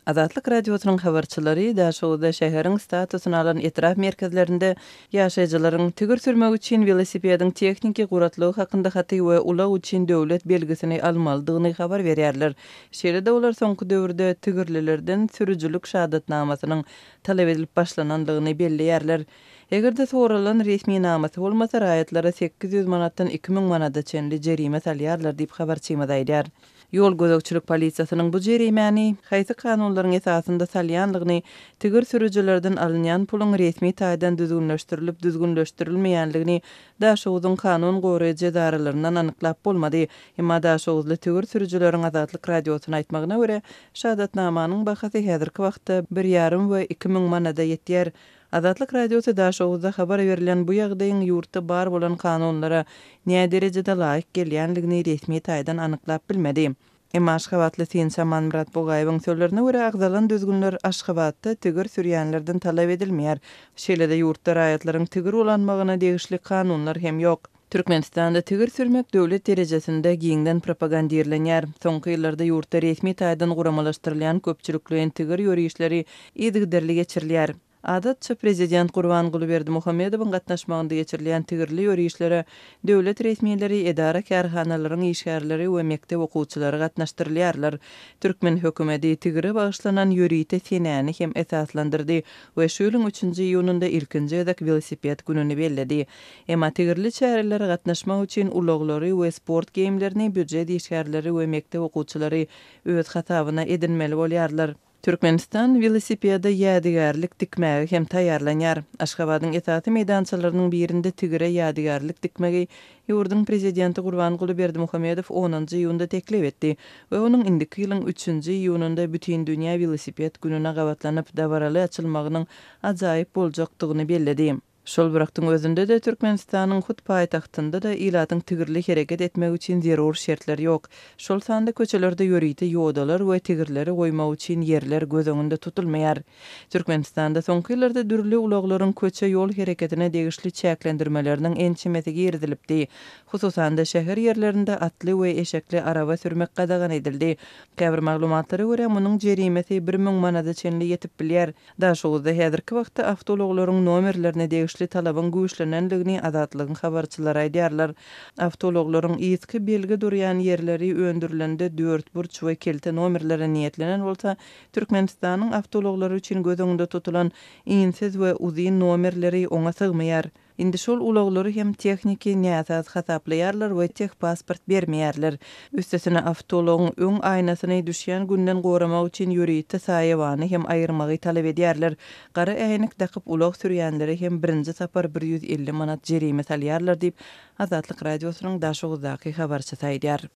Azatlyk Radiosynyň habarçylary Daşoguzda şäheriň statusyny alan etrap merkezlerinde ýaşaýjylaryň tigir sürmek üçin welosipediň tehniki guratlygy hakynda haty we ulag üçin döwlet belgisini almalydygyny habar berýärler. Şeýle-de olar soňky döwürde tigirlilerden sürüjilik şahadatnamasynyň talap edilip başlanandygyny belleýärler. Eger-de soralan resminamasy bolmasa, raýatlara 800 manatdan 2000 manada çenli jerime salýarlar diýip, habarçymyz aýdýar. Ýol gözegçilik polisiýasynyň bu jerimäni haýsy kanunlaryň esasynda salýanlygyny, tigir sürüjilerden alynýan puluň resmi taýdan düzgünleşdirilip-düzgünleşdirilmeýänligini Daşoguzyň kanun goraýjy edaralaryndan anyklap bolmady. Emma daşoguzly tigir sürüjileriň Azatlyk Radiosyna aýtmagyna görä, şahadatnamanyň bahasy häzirki wagtda bir ýarym we 2000 manada ýetýär. Azatlyk Radiosy Daşoguzda habar berlen bu ýagdaýyň ýurtda bar bolan kanunlara näderejede laýyk gelýänligini resmi taýdan anyklap bilmedi. Emma aşgabatly synçy Amanmyrat Bugaýewiň sözlerine görä, agzalan düzgünler Aşgabatda tigir sürýänlerden talap edilmeýär. Şeýle-de ýurtda raýatlaryň tigir ulanmagyna degişli kanunlar hem ýok. Türkmenistanda tigir sürmek döwlet derejesinde giňden propagandirlenýär. Soňky ýyllarda ýurtda resmi taýdan guramalaşdyrylýan köpçülikleýin tigir ýörişleri yzygiderli geçirilýär. Adatça, prezident Gurbanguly Berdimuhamedowyň gatnaşmagynda geçirilýän tigirli ýörişlere döwlet resmileri, edara-kärhanalaryň işgärleri we mekdep okuwçylary gatnaşdyrylýarlar. Türkmen hökümeti tigire bagyşlanan ýörite senäni hem esaslandyrdy we şu ýylyň üçünji iýunynda ilkinji gezek welosiped gününi belledi. Emma tigirli çärelere gatnaşmak üçin ulaglary we sport geýimlerini býujet işgärleri we mekdep okuwçylary öz hasabyna edinmeli bolýarlar. Türkmenistan welosipede ýadygärlik dikmäge hem taýýarlanýar. Aşgabadyň esasy meýdançalarynyň birinde tigire ýadygärlik dikmegi ýurduň Prezidenti Gurbanguly Berdimuhamedow onunjy iýunda teklip etdi we onuň indiki ýylyň üçünji iýunynda Bütindünýä welosiped gününe gabatlanyp dabaraly açylmagynyň ajaýyp boljakdygyny belledi. Şol bir wagtyň özünde-de, Türkmenistanyň hut paýtagtynda-da ilatyň tigirli hereket etmegi üçin zerur şertler ýok. Şol sanda köçelerde ýörite ýodalar we tigirleri goýmak üçin ýerler göz öňünde tutulmaýar. Türkmenistanda soňky ýyllarda dürli ulaglaryň köçe-ýol hereketine degişli çäklendirmeleriniň ençemesi girizilipdi. Hususan-da, şäher ýerlerinde atly we eşekli araba sürmek gadagan edildi. Käbir maglumatlara görä, munuň jerimesi 1000 manada çenli ýetip bilýär. Daşoguzda häzirki wagtda awtoulaglaryň nomerlerine degişli talabyň güýçlenendigini Azatlygyň habarçylary aýdýarlar. Awtoulaglaryň yzky belgi durýan ýerleri öndürilende dörtburç we kelte nomerlere niýetlenen bolsa, Türkmenistanyň awtoulaglary üçin göz öňünde tutulan insiz we uzyn nomerleri oňa sygmaýar. Indi şol ulaglary hem tehniki näsaz hasaplaýarlar we tehpasport bermeýärler. Üstesine awtoulagyň öň aýnasyny düşýän günden goramak üçin ýörite saýawany hem aýyrmagy talap edýärler. Gara äýnek dakyp ulag sürýänlere hem birinji sapar 150 manat jerime salýarlar diýip, Azatlyk Radiosynyň Daşoguzdaky habarçysy aýdýar.